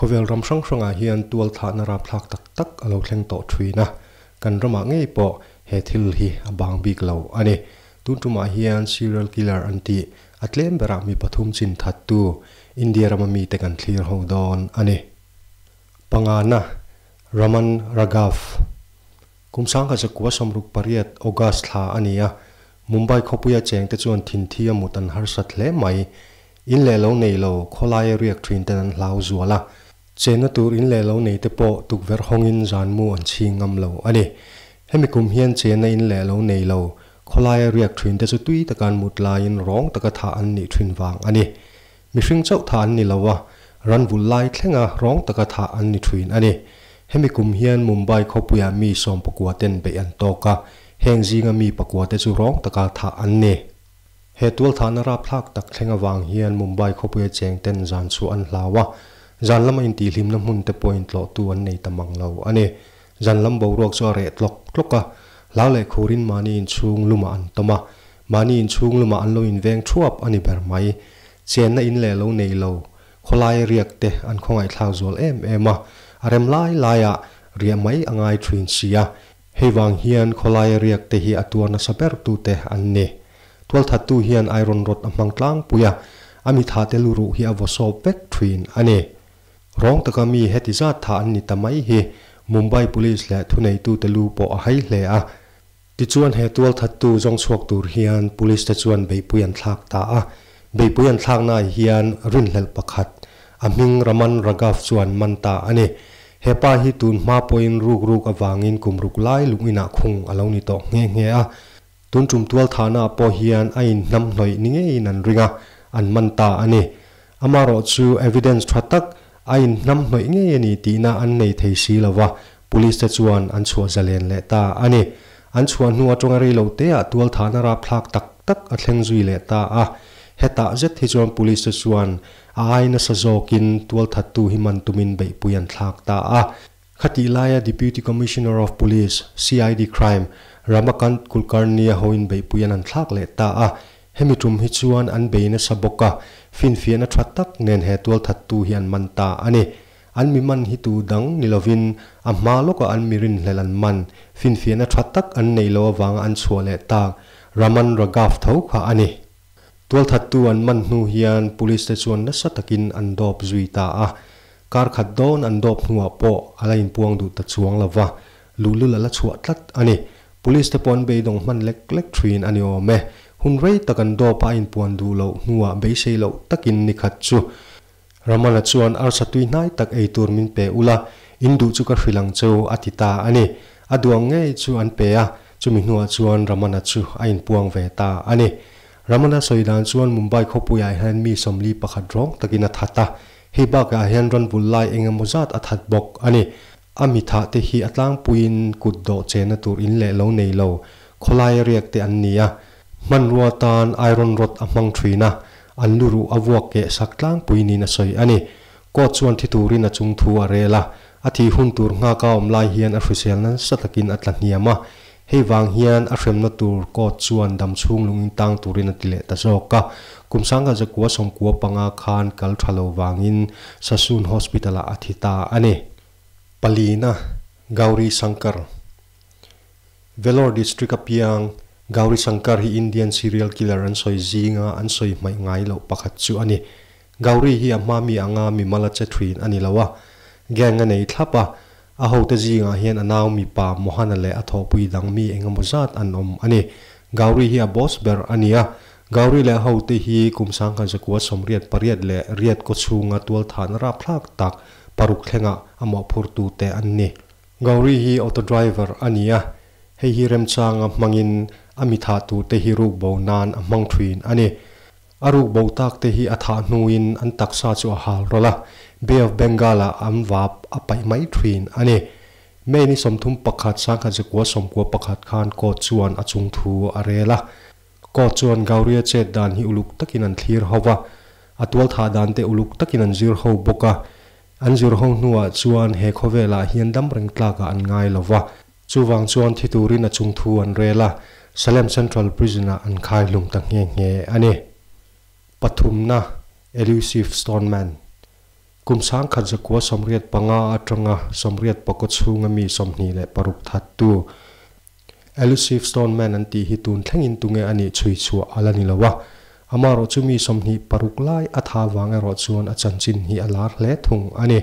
Khawvel ram hrang hrangah hian tual thlahna rapthlak tak tak a lo thleng tawh thin a, kan ramah ngei pawh he thil hi a bang bik lo a ni. Tun tumah hian serial killer an tih a tlem berah mi pathum chin thattu India rama mite kan thlir ho dawn a ni. Pangana, Raman Raghav. Kum 1968 August thla a ni a, Mumbai khawpuia chengte chuan thinthi a mut an harsat hle mai. In leh lo nei lo, khawlaia riak thin ten an hlau zual a. Chenna tur in leh lo nei te pawh tukverh hawngin zanmu an chhing ngam lo a ni. Hemi kum hian chenna in leh lo nei lo, khawlaia riak thin te chu tui taka an mut laiin rawng taka thah an nih thin vang a ni. Mihring chauh thah an ni lo a, ran vulh lai thlenga rawng taka thah an ni thin a ni. Hemi kum hian Mumbai khawpuiah mi sawmpakua ten beih an tawk a, heng zinga mi pakua te chu rawng taka thah an ni. He tualthahna rapthlak tak thleng avang hian Mumbai khawpuia cheng ten zan chhuah an hlau a, zan lama intihhlimna hmun te pawhin tlawhtu an nei ta mang lo a ni. Zan lam boruak chu a reh tlawk tlawk a, hlau leh khurin mahni inchhung lumah an tawm a, mahni inchhung lumah an lo inveng thuap a ni ber mai. Chenna in leh lo nei lo, khawlai riak te an khawngaihthlak zual em em a, a rem lai laiah riah mai a ngai thin si a, Hei vang hian khawlaia riak te hi a tuar nasa ber tute an ni. Tualthattu hian iron rod a hmang tlangpui a, a mi tha te luruh hi a vaw sawp vek thin a ni. Rawng taka mi heti zat tha an ni ta mai hi Mumbai Police leh thuneitute lu pawh a hai hle a. Tichuan he tualthattu zawng chhuak tur hian Police te chuan beihpui an thlak ta a. Beihpui an thlaknaah hian rinhlelh pakhat, a hming Raman Raghav chuan man ta a ni. He pa hi tun hma pawhin ruk ruk avangin kum ruk lai lung inah khung a lo ni tawh nghe nghe a. Tun tum tual thahnaah pawh hian a inhnam hnawih ni ngeiin an ring a, an man ta a ni. Amarawh chu evidence tha tak a inhnam hnawih ngei a ni tihna an nei thei si lo va, police te chuan an chhuah zalen leh ta a ni. An chhuah hnu atanga rei lo teah tual thahna rapthlak tak tak a thleng zui leh ta a. Hetah zet hi chuan police te chuan A ai nasa zawkin tualthattu hi man tumin beihpui an thlak ta a. Khatih laia Deputy Commissioner of Police, CID Crime, Ramakant Kulkarni-a hoin beihpui an han thlak leh ta a. Hemi tum hi chuan an bei nasa bawk a, finfiahna tha tak nen he tualthattu hi an man ta a ni. An mi man hi tu dang ni lovin a hma lawkah an mi rinhlelh an man, finfiahna tha tak an neih loh avanga an chhuah leh tak Raman Raghav tho kha a ni. Tualthattu an man hnu hian Police te chuan nasa takin an dawp zui ta a, kar khat dawn an dawp hnuah pawh a la inpuang duh ta chuang lo va, luhlul a la chhuah tlat a ni. Police te pawh an beidawng hman lek lek thin a ni awm e. Hun rei tak an dawp a a inpuan duh loh hnuah beisei loh takin ni khat chu Ramana chuan arsa tui hnai tak ei tur min pe ula, in duh chu ka hrilh ang cheu a ti ta a ni. A duh ang ngei chu an pe a, chumi hnuah chuan Ramana chu a inpuang ve ta a ni. Ramana sawi dan chuan Mumbai khawpuiah hian mi sawmli pakhat rawng takin a that a, hei bakah hian ran vul lai eng emaw zat a that bawk a ni. A mi thah te hi a tlangpuiin kut dawh chenna tur in leh lo nei lo, khawlaia riak te an ni a. Hmanrua tan iron rod a hmang thin a, an lu ruh a vuak keh sak tlangpui niin a sawi a ni. Court chuan thi turin a chung thu a rel a, a thih hun tur nghaka awm lai hian a hrisel nasa takin a tla hniam a, hei vang hian a hremna tur court chuan dam chhung lungin tang turin a ti leh ta zawk a. Kum sangha zakua sawmkua panga khan kal tha lo vangin Sassoon Hospital-ah a thi ta a ni. Palina, Gauri Shankar. Vellore District a piang, Gauri Shankar hi Indian serial killer an sawi zinga an sawi hmaih ngai loh pakhat chu a ni. Gauri hi a hma mi anga mi mal a che thin a ni lo a, gang a nei thlap a, a hote zingah hian a nau mipa Mohana leh a thawhpui dang mi engemaw zat an awm a ni. Gauri hi a boss ber a ni a, Gauri leh a hote hi kum 1998 leh riat kaw chhunga tualthahna rapthlak tak paruk thlengah a mawhphurtute an ni. Gauri hi auto driver a ni a, hei hi remchanga hmangin a mi thah turte hi ruk bo nan a hmang thin a ni. A ruk bo tak te hi a thah hnuin an taksa chu a hal rawlh a, Bay of Bengal-ah an vap a paih mai thin a ni. May ni 31 1991 khan court chuan a chung thu a rel a. Court chuan Gauri-a chet dan hi uluk takin an thlir ho va, a tual thah dan te uluk takin an zir ho bawk a. An zir ho hnuah chuan he khawvelah hian dam reng tlakah an ngai lo va, chuvang chuan thi turin a chung thu an rel a, Salem Central Prison-ah an khai hlum ta nghe nghe a ni. Pathumna, Elusive Stoneman. Kum 1985 atanga 84 chhunga mi 26 thattu Elusive Stone Man an tih hi tun thlengin tunge a nih chhui chhuah a la ni lo a. Amaherawhchu mi 26 lai a tha vang erawh chuan a chanchin hi a lar hle thung a ni.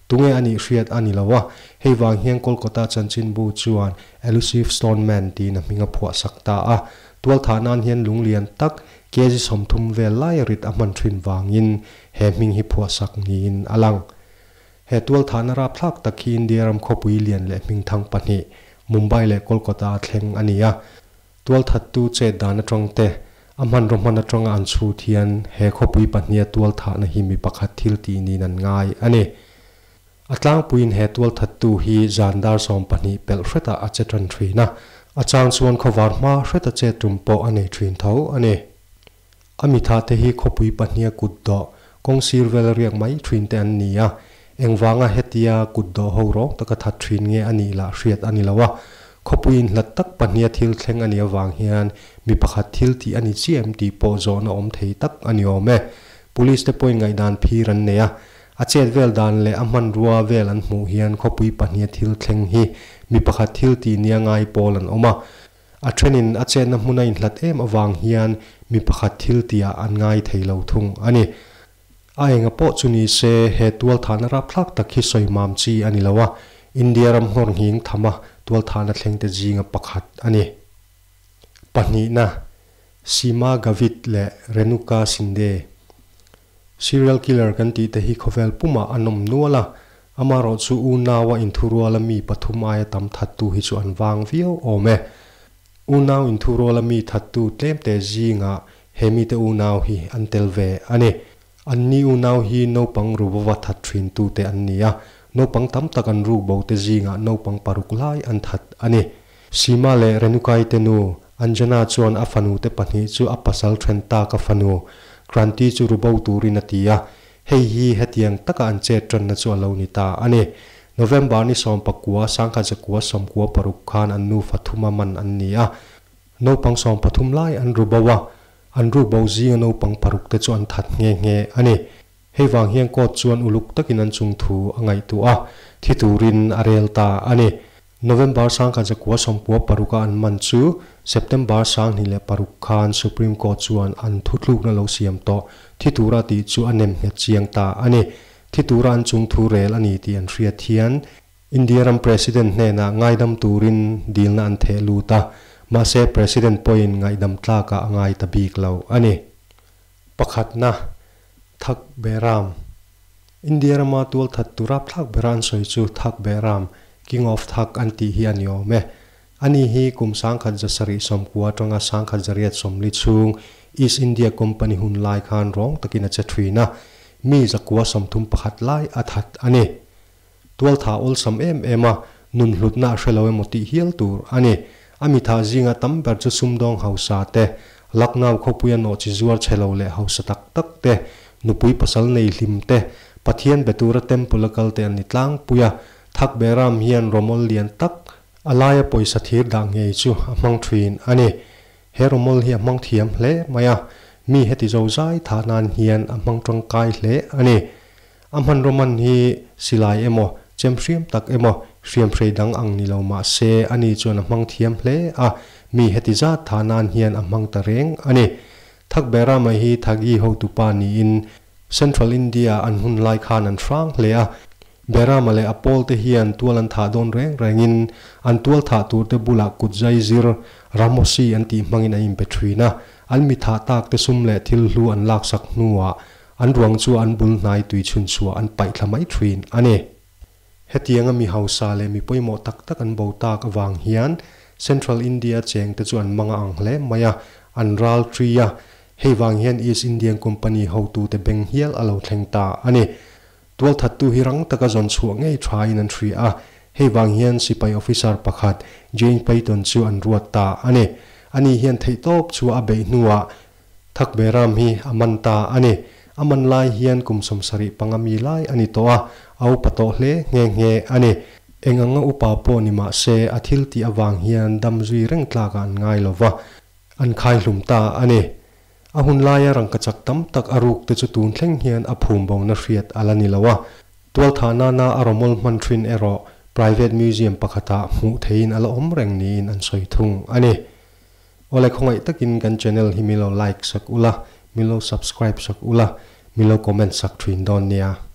Tunge a nih hriat a ni lo a, hei vang hian Kolkata chanchinbu chuan Elusive Stone Man tiin a hming a phuah sak ta a. Tualthah nan hian lung lian tak kg 30 vel lai a rit a hman thin vangin he hming hi phuah sak niin a lang. He tualthahna rapthlak tak hi India ram khawpui lian leh hmingthang pahnih, Mumbai leh Kolkata a thleng a ni a. Tualthattu chet dan atang te, a hmanraw hman atanga an chhut hian he khawpui pahniha tualthahna hi mi pakhat thil tih niin an ngai a ni. A tlangpuiin he tualthattu hi zan dar 12 pelh hretah a che tan thin a, a chang chuan khawvar hma hreta chet tum pawh a nei thin tho a ni. A mitha te hi khawpui pahniha kut dawh, kawng sir vel riak mai thin te an ni a, engvanga hetia kut dawh ho rawng taka that thin nge a nih lah hriat a ni lo a. Khawpui inhlat tak pahniha thil thleng a nih avang hian mi pakhat thil tih a ni chiah em tih pawh zawhna awm thei tak a ni awm e. Police te pawhin ngaihdan phir an nei a, a chet vel dan leh a hmanrua vel an hmuh hian khawpui pahniha thil thleng hi mi pakhat thil tih nia ngai pawl an awm a. A thenin a chenna hmun a inhlat em avang hian mi pakhat thil tihah an ngai thei lo thung a ni. A enga pawh chu ni se, he tualthahna rapthlak tak hi sawi mam chi a ni lo a, India ram nghawr nghing thama tualthahna thlengte zinga pakhat a ni. Pahnihna, Seema Gavit leh Renuka Shinde. Serial killer kan tih te hi khawvel pumah an awm nual a, amaherawhchu unaua inthuruala mi pathum aia tam thattu hi chu an vang viau awm e. Unau inthuruala mi thattu tlemte zingah he mite unau hi an tel ve a ni. Anni unau hi naupang rubova that thin tute an ni a, naupang tam tak an ruk bo te zingah naupang paruk lai an that a ni. Seema leh Renukai te nu Anjana chuan a fanu te pahnih chu a pasal then tak a fanu Kranti chu rubo turin a ti a, hei hi hetiang taka an chet tanna chu a lo ni ta a ni. November ni 19, 1996 khan an nufa thuma man an ni a, naupang 13 lai an rubo a, an rukbo zinga naupang paruk te chu an that nghe nghe a ni. Hei vang hian court chuan uluk takin an chung thu a ngaihtuah a, thi turin a rel ta a ni. November 1996 a an man chu September 2006 khan Supreme Court chuan an thutlukna lo siam tawh thi tura tih chu a nem nghet chiang ta a ni. Thi tura an chung thu rel a ni tih an hriat hian India ram President hnenah ngaidam turin dilna an theh lut a, mahse President pawhin ngaihdam tlakah a ngai ta bik lo a ni. Pakhatna, Thak Behram. India rama tual that tu rapthlak bera an sawi chu Thak Behram, King of Thak an tih hi a ni awm e. Ani hi kum 1790 atanga 1840 chhung East India Company hun lai khan rawng takin a che thin a, mi 931 lai a that a ni. Tual tha awlsam em em a, nun hlutna a hre lo emaw tih hial tur a ni. A mi tha zinga tam ber chu sumdawng hausa te, Lucknow khawpuia nawhchi zuar chhe lo leh hausa tak tak te, nupui pasal nei hlim te, Pathian be tura temple a kal te an ni tlangpui a. Thak Behram hian rawmawl lian tak, a laia pawisa thir dah ngei chu a hmang thin a ni. He rawmawl hi a hmang thiam hle mai a, mi heti zo zai thah nan hian a hmang tangkai hle a ni. A hmanraw man hi silai emaw, chem hriam tak emaw, hriam hrei dang ang ni lo mah se ani chuan a hmang thiam hle a, mi heti zat thah nan hian a hmang ta reng a ni. Thak Behram-a hi Thagi hotupa niin Central India an hun lai khan an hrang hle a, Behram-a leh a pawl te hian tual an thah dawn reng rengin an tual thah tur te bulah kut zai zir Ramosi an tih hmangin an inpe thin a, an mi thah tak te sum leh thil hlu an laksak hnuah an ruang chu an bul hnai tui chhun chhuah an paih thla mai thin a ni. Hetianga mi hausa leh mi pawimawh tak tak an bo tak avang hian Central India cheng te chu an manga ang hle mai a, an ral tri a, hei vang hian East Indian Company hotute beng hial a lo thleng ta a ni. Tual thattu hi rang taka zawn chhuah ngei thain an hria a, hei vang hian sipai officer pakhat Jane Payton chu an ruat ta a ni. Ani hian theihtawp chu a beih hnuah Thak Behram hi a man ta a ni. A man lai hian kum 75 mi lai a ni tawh a, a upa tawh hle nghe nghe a ni. Eng anga upa pawh ni mah se a thil tih avang hian dam zui reng tlakah an ngai lo va, an khai hlum ta a ni. A hun laia rangkachak tam tak a ruk te chu tun thleng hian a phum bona hriat a la ni lo a. Tualthah nana a rawmawl hman thin erawh private museum pakhatah hmuh theihin a la awm reng niin an sawi thung a ni. Awle khawngaih takin kan channel hi milo like sak ula, milo subscribe sak ula, milo comment sak thin dawn nia.